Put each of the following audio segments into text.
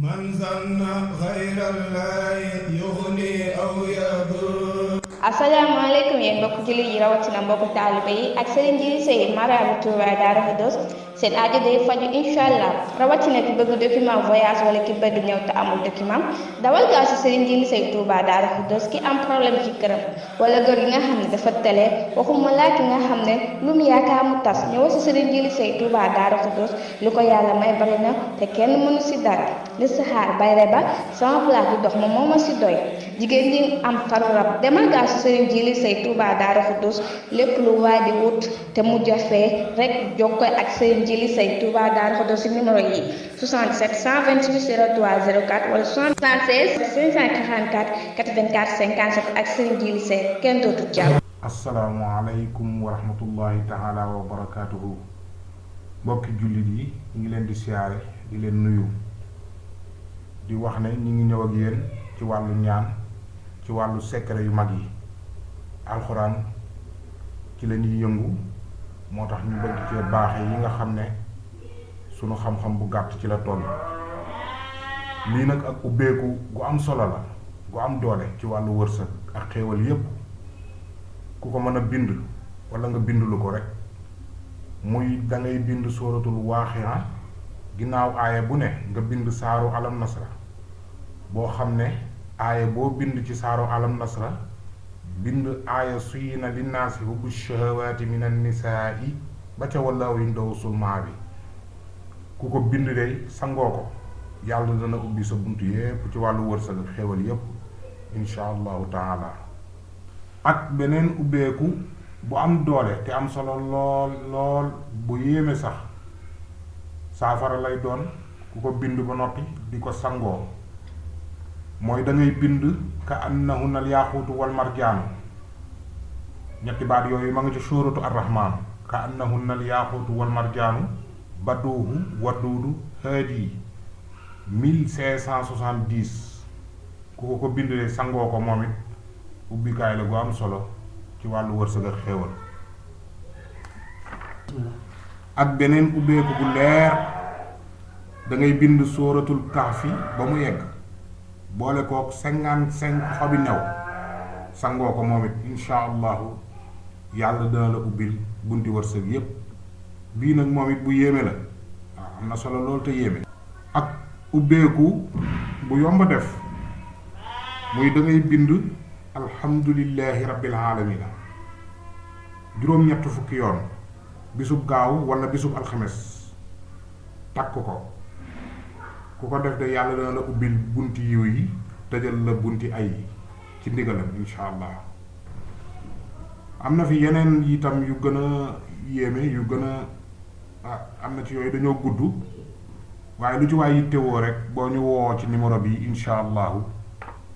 من ظن غير الله يغني أو يضر. asalaamaaleykum yéen mbokk jullit yi rawatina mbokk taalibe yi ak Serigne Djily Seye maraabu Touba Darou Khoudoss seen aajo day faju incha allah rawatina ki bëgg document voyage wala ki bëgg ñëw te amul document dawal gaaw si Serigne Djily Seye Touba Darou Khoudoss ki am problème ci këram wala gër gi nga xam ne dafa tële waxuma laa ki nga xam ne lu mu yaakaar mu tas ñëw si Serigne Djily Seye Touba Darou Khoudoss lu ko yàlla may bari na te kenn mënu si dara li si xaar bayre ba sama place di dox moom moo ma si doy jigéen ñi am faru rab demal gaaw si Serigne Djily Seye Touba Darou Khoudoss lépp lu waay di wut te mu jafee rek jokkoo ak Serigne Djily Seye Touba Darou Khoudoss si numéro yi 77 128 03 04 wala 76 544 84 57 ak Serigne Djily Seye kenn dootu jàpp. asalaamualeykum wa rahmatullahi taala wa barakaatuhu mbokki jullit yi ñu ngi leen di siyaare di leen nuyu di wax ne ñu ngi ñëw ak yéen ci wàllu ñaan ci wàllu secret yu mag yi alxuraan ci la ñuy yëngu moo tax ñu bëgg cee baaxe yi nga xam ne sunu xam-xam bu gàtt ci la toll lii nag ak ubbeeku gu am solo la gu am doole ci wàllu wërsëg ak xéewal yépp ku ko mën a bind wala nga bind lu ko rek muy da ngay bind sóoratul waaqi'a ginnaaw aaya bu ne nga bind saaru alam nasra boo xam ne aaya boo bind ci saaru alam nasra bind aaya suyina linnaasi hubbu shahawaati min annisaa'i ba ca wallaahu indahu sulmaa bi ku ko bind de sangoo ko yàlla dana ubbi sa bunt yépp ci wàllu wërsëg ak xéewal yépp insha allahu taala ak beneen ubbeeku bu am doole te am solo lool lool bu yéeme sax saafara lay doon ku ko bind ba noppi di ko sangoo mooy da ngay bind ka annahunna al yaaquutu wal marjaanu ñetti baat yooyu ma nga ci suuratu ar-rahmaan ka annahunna al yaaquutu wal marjaanu baduuhu waduudu haadi 1570 ku ko bind de sangoo ko moom it ubbikaay la gu am solo ci wàllu wërsëg ak xéewal ak beneen ubbeeku bu leer da ngay bind sóoratul kahfi ba mu yegg boole kook 55 xobi new sangoo ko moom it insha allahu yàlla dana la ubbil bunti wërsëg yépp bii nag moom it bu yéeme la waaw am na solo loolu te yéeme ak ubbeeku bu yomba def muy da ngay bind alhamdulillahi rabbil alamina juróom-ñett fukki yoon bisub gaaw wala bisub alxames takk ko ku ko def de yàlla dana la ubbil bunti yiw yi tëjal la bunti ay ci ndigalam insha allah am na fi yeneen itam yu gën a yéeme yu gën a am na ci yooyu dañoo gudd waaye lu ci waay yittewoo rek boo ñu woo ci numéro bi insha allahu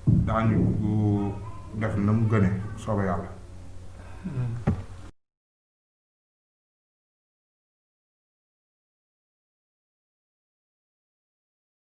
daañu def na mu gëne soobee yàlla